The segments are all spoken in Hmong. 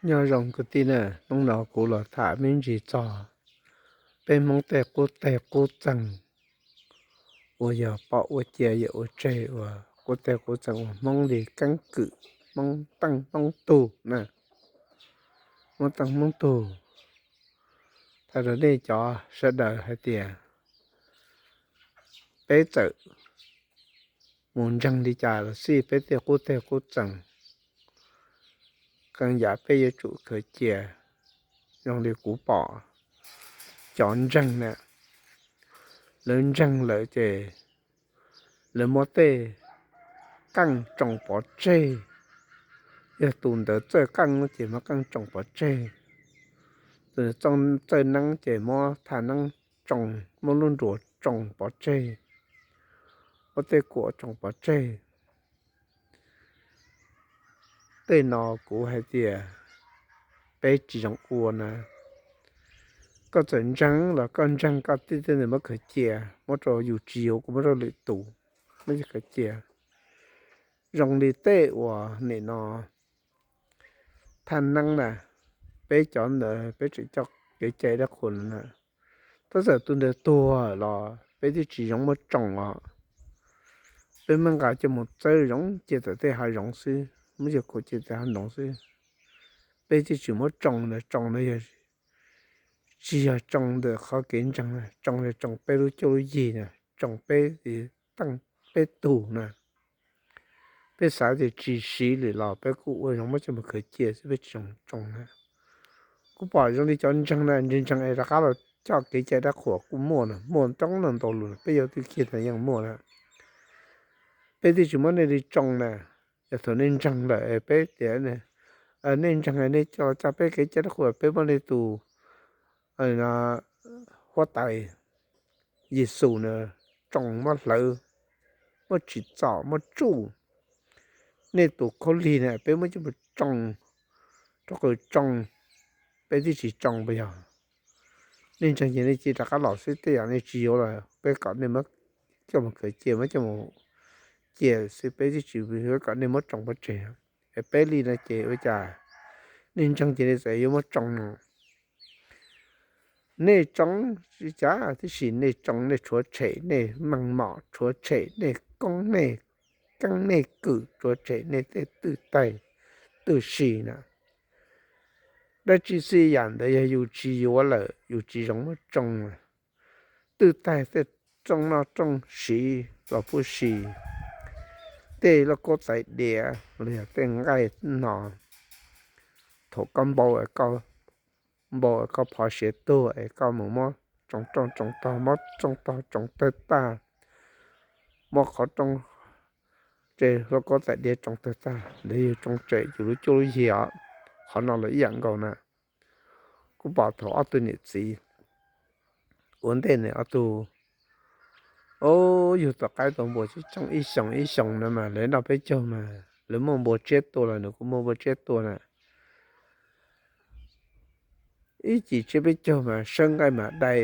Nyob zoo kwv tij na, hnub no kuv los tham me ntsis txog peb Hmoob tej qub teg qub txeeg uas yog pom ua cia yawm ua tseg uas qub teg qub txeeg uas Hmoob li keeb kwm, Hmoob teej Hmoob tug na, Hmoob teej Hmoob tug. Tham rau nej cov sawv daws hais tias peb txawm mus ntseeg li cas los xij peb tej qub teg qub txeeg, qee yam peb yuav tsum khaws cia. Zoo li kuv pom cov ntseeg na, lawv ntseeg lawm ces lawv muab tej qeej tsoo pov tseg. Yog tus ntawd txawj qeej ces muab qeej tsoo pov tseg, tus txawj neeb ces muab thaj neeb tsoo, muab lub nruas tsoo pov tseg, muab tej kuam tsoo pov tseg. Tej no kuv hais tias peb tsis zoo ua na. Koj txawm ntseeg los koj ntseeg koj tib tej ntawd muab khaws cia, muab rau yus tsis yuav kuv muab rau lwm tus, muab khaws cia. Zoo li tej uas nim no thaj neeb na, peb cov ntawd peb tseem coj kev cai dab qhuas na. Tab txawm tus ntawd tuag los peb twb tsis zoo muab tsoo os. Peb muab nqa coj mus txawb zoo cia tawm tej hav zoov xwb, muab coj khuam cia tawm hav zoov xwb. Peb twb tsis muab tsoo na, tsoo na yog tsis yog tsoo ntawm qhov kev ntseeg na, tsoo yog tsoo peb lub cuab lub yig na, tsoo peb teej peb tug na. Peb xav tias tsis siv lwm los peb kuj ua zoo muab coj mus khaws cia xwb, peb tsis zoo tsoo na. Kuv pom zoo li cov ntseeg na, ntseeg ntseeg es rov qab los coj kev cai dab qhuas kuj muaj na, muaj coob leej ntau lus, peb yuav twb kiag ntawd yeej muaj na. Peb twb tsis muab nej li tsoo na, yog thaum nej ntseeg lawm peb tias nej ntseeg nej coj los coj peb kev cai dab qhuas, peb muab nej tus huab tais Yexus na tsoo, muab hlawv, muab tsim txom, muab tsuj. Nej tus khaub lig na peb muab coj mus tsoo, rau qhov tsoo, peb twb tsis tsoo puas yog? Nej ntseeg ces nej cia rov qab los xwb, tej yam nej tsis yuav los peb kom nej muab coj mus khaws cia, muab coj mus cia xwb, peb twb tsis yuav kom nej muab tsoo pov tseg. Es peb li no ces ua cas nej ntseeg ces nej txawm yuav muab tsoo no? Nej tsoo tsis cas, tiam sis nej tsoo nej tshuav tshem nej meej mom, tshuav tshem nej koob nej keeb nej kwm, tshuav tshem nej tej twj taig twj si na. Dab tsi xij yam ntawd yog yus tsis yuav lawm yus tsis zoo muab tsoo. Twj taig tej rooj noj rooj siv los puj si, tej lauj kaub tais diav los yog tej nqaij no, thaum koj npau, npau koj phov siav tuag es koj mus muab tsoo rooj tsoo tog, muab rooj tog tsoo tawg tag, muab qhov rooj, tej lauj kaub tais diav tsoo tawg tag, ntawd yog tsoo tshem yus lub cuab lub yig os. Qhov no los ib yam nkaus na. Kuv pom thaum ob tug niam txiv ua ntej ne, ob tug, o, yug tom qaib tom npua tseem tsoo ib xyoos ib xyoos no mas lawv noj peb caug mas lawv muaj npua tsiab tua los nws kuj muaj npua tsiab tua na. Ib cim tsiab peb caug mas sawb nqaij mas dai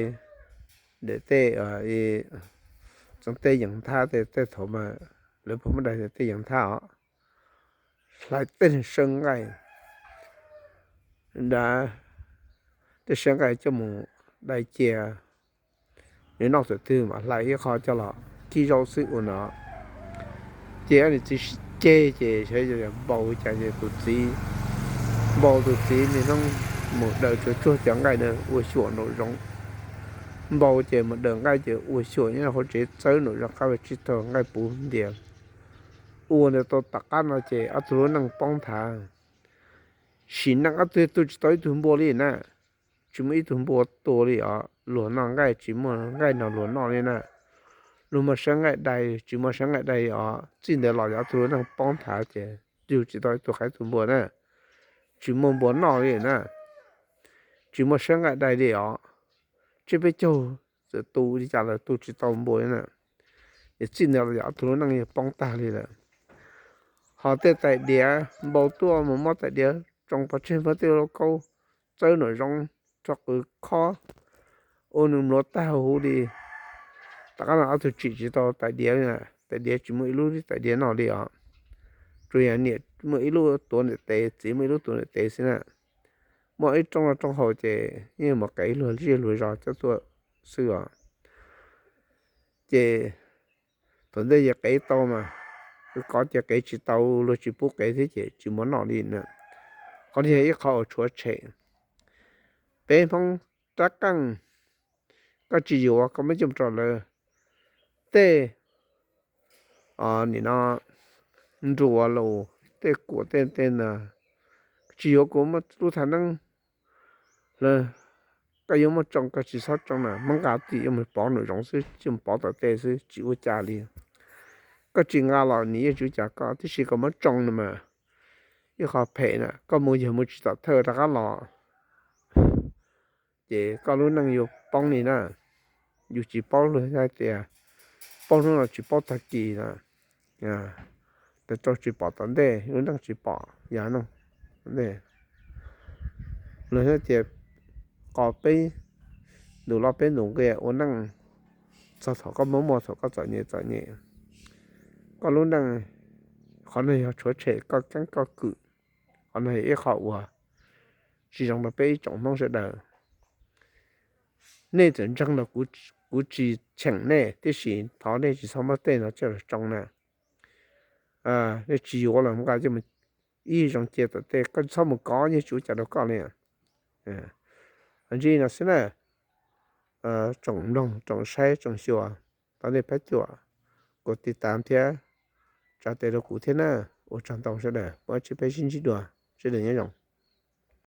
ntawm tej txoov tej yees nthab, tej thaum mas lawv pheej muab dai tej yees nthab os, hlais tej sawb nqaij, dab tej sawb nqaij coj mus dai cia, nws noj thaum twg mam hlais ib qho coj los kib zaub xwb ua no. Ces ob niam txiv sib ceg ces xyov npau cas ces tus txiv, npau tus txiv niaj hnub mus daws tsuag tsuag cov nqaij na ua xyuam nraum zoov. Npau ces mus daws nqaij ces ua xyuam nyob hauv tsev txawb nraum zoov qab vaj tsib taug nqaij puv ntias. Ua ntawd tau tom qab no ces ob tug lub neej poob nthav. Sim neej ob tug tu tsis tau ib tug npua li na, tsis muaj ib tug npua tua li os. Luag noj nqaij tsis muaj nqaij no luag noj li na, luag muaj sab nqaij dai tsis muaj sab nqaij dai os. Txij ntawd los ob tug lub neej poob nthav ces yug tsis tau ib tug qaib tug npua na, tsis muaj npua noj li na, tsis muaj sab nqaij dai li os. Tsiab peb caug txawm tu li cas los tu tsis tau npua li na. Es txij ntawd los ob tug lub neej yog poob tag li lawm. Ho tej tais diav, npau tuaj mus muab tais diav tsoo pov tseg, muab tej lauj kaub txawb nraum zoov rho qws khob ua nws mluav tag huv li. Tom qab no ob tug tsim tsis tau tais diav li na, tais diav tsis muaj ib lub tais diav noj li os. Tsuas yog niam muaj ib lub tuav ntawm tes, txiv muaj ib lub tuav ntawm tes xwb na. muaj ib rooj loj rooj haus ces yeej mus qev luag zej luag zos coj tuaj xwb os. Ces thaum ntej ces qev tau mas, kov ces qev tsis tau, luag tsis pub qev thiab ces tsis muaj noj li na. Qhov no yog ib qho uas tshuav tshem. Peb Hmoob rab qeej, koj tsis yuav koj muab coj rau lawv tej, nim no nruas los tej kuam tej tej ntawd, tsis yuav kuv muab lub thav neeb lawv, koj yuav muab tsoo koj tsis txhob tsoo na, muab nqa tim yuav mus pov nraum zoov xwb, tsis mus pov tom tej xwb tsis ua cas li. Koj tsis nqa los nws yeej tsis ua cas koj, tiam sis koj muab tsoo no mas ib qho phem na, koj mus yog mus tsis tom thawj rov qab los ces koj lub neej yuav poob li na. Yus tsis paub luag hais tias paub hnub no tsis paub tag kis na, rau tsis pom tom ntej, lub neej tsis pom yav no. Luag hais tias qos peb ntus los peb ntus nqia ua neej txog thaum koj muaj muaj, thaum koj txom nyem txom nyem. Koj lub neej, qhov no yog tshuav tshem koj keeb koj kwm. Qhov no yog ib qho uas tsis zoo rau peb ib tsoom Hmoob sawv daws. Nej txawm ntseeg los kuv tsis cheem nej, tiam sis thov nej tsis txhob muab tej no coj los tsoo na. Nej tsis yuav los nqa coj mus ib zoo cia tom tej, koj txhob mus kov yeej tsis ua cas rau koj li. Ntsib no xwb na, tsoom mloog tsoom saib tsoom xyuas, thov nej pab cuam kuv tiv tas thiab, tsa tes rau kuv thiab na. Ua tsaug ntau sawv daws, muaj tsis peb sib ntsib dua, sawv daws nyob zoo.